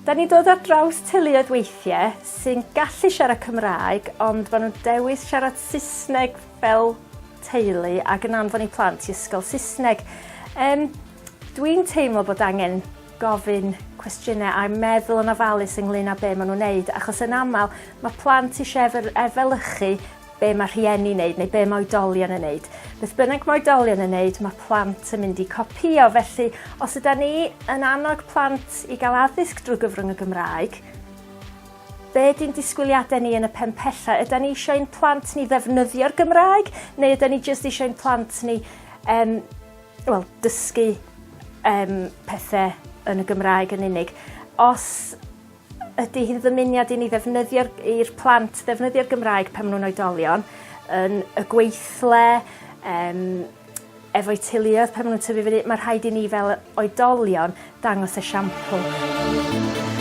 Da ni'n dod ar draws teuluoedd weithiau sy'n gallu siarad Cymraeg ond maen nhw'n dewis siarad Saesneg fel teulu ac yn anfon eu plant i ysgol Saesneg. Um, Dwi'n teimlo bod angen gofyn cwestiynau a meddwl yn ofalus ynglyn â be maen nhw'n neud, achos yn aml mae plant eisiau efelychu be mae rhieni'n neud neu be mae oedolion yn neud. Beth bynnag mae oedolion yn neud, mae plant yn mynd i copïo. Felly, os yda ni yn annog plant i gael addysg drwy gyfrwng y Gymraeg, be di'n disgwyliadau ni yn y pen pella? Yda ni eisiau ein plant ni ddefnyddio'r Gymraeg, neu yda ni jyst eisiau ein plant ni um, wel, dysgu um, pethau yn y Gymraeg yn unig? Os ydy hi'n ddymuniad i ni ddefnyddio'r i'r plant ddefnyddio'r Gymraeg pan maen nhw'n oedolion yn y gweithle, um, efo'u teuluoedd pan maen nhw'n tyfu fyny, mae rhaid i ni fel oedolion dangos esiampl.